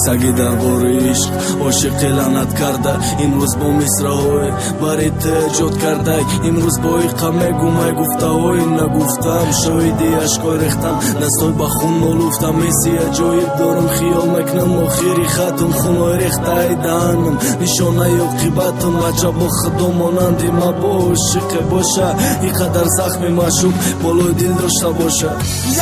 Саги дарбори ишқ ошиқи лаънат карда, имрӯз бо мисраҳое бари ту эҷод кардай. Имрӯз бо иқа мегумай гуфтаҳои нагуфтам, шоҳиди ашкой рехтам, дастой ба хун нолуфтам. Ҳисси аҷоиб дорам, хиёл мекунам охири хатм хуной рехтаи даҳанам, нишонаи оқибатам. Бача, бо худо монанди ма бо ошиқе боша, ин қадар захми маъшуқ болои дил дошта боша.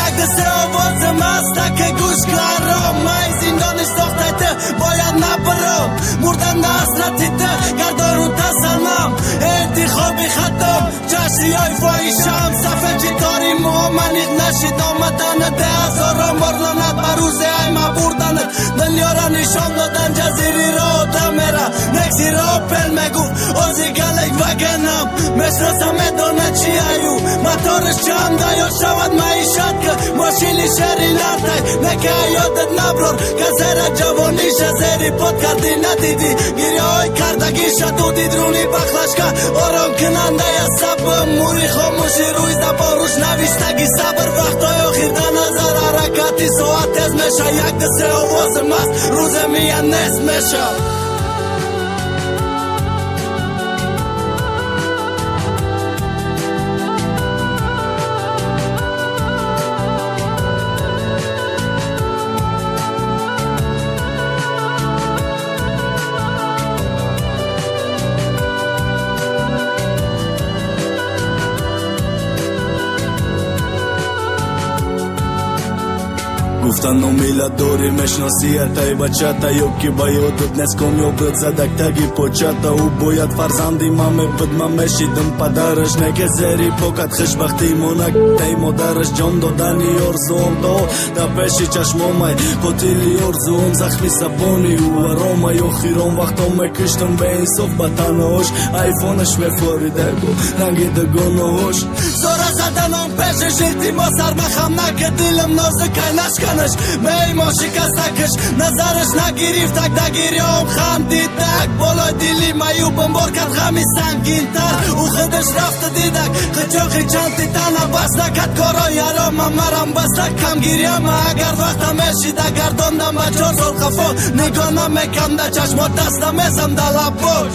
Як дасе овозам аста, ки гӯш каром. Май зиндони сохтай ту бояд набаром. Мурдан на ҳасрати ту гардору тасанам. Интихоби хатом чашиёй фоҳишам. Сафечи тори муоманиқ нашид омаданат. Де ҳазорон бор ланат ба рӯзе айма бурданат. Дунёра нишон додан ҷазириро одамера. Нексиро Опел мегуфт ози галек вагенам. Мешносам, медона чи аю мотораш чанда ё шавад маишат, ки мошини шери нартай нека ёдат наброр. Касера ҷавониша зери под кардӣ, надидӣ гирёҳои кардагиша. Ту дидруни бахлашка ором кунандая сабм, мури хомӯши рӯи забонруш навиштаги сабр. Вақтҳои охир да назар ҳаракати соат тез меша. Як дасе овозим аст, рӯзе мия нест меша. Гуфтан номила дорӣ, мешносиятай бачата, ё ки ба ёдат нест комёбрат задак таги почата. Ӯ бояд фарзанди ман мебуд, ман мешидам падараш, неке зери покат хушбахтӣ монак тай модараш. Ҷон додани орзуом то дар пеши чашмомай, қотили орзуом захми забони ӯ аромай. Охирон вақтон мекиштам беинсоф ба танош, айфонаш мефоридай бо ранги дугонаҳош. Зора заданам пешиш, илтимос, сармахам нака, дилам нозукай, нашканаш. Меймон шикастакаш, назараш нагирифтак, да гирём хандидак. Болои дили маюбам бор кард ғами сангинтар. Ӯ худаш рафта дидак қичоқи чанд титана. Бас накад коро ярома, марам баста кам гирёма. Агар вақта мешида гардондам ба 4 сол қафо, нигоҳ намекам да чашмо, даст намезам да лабош.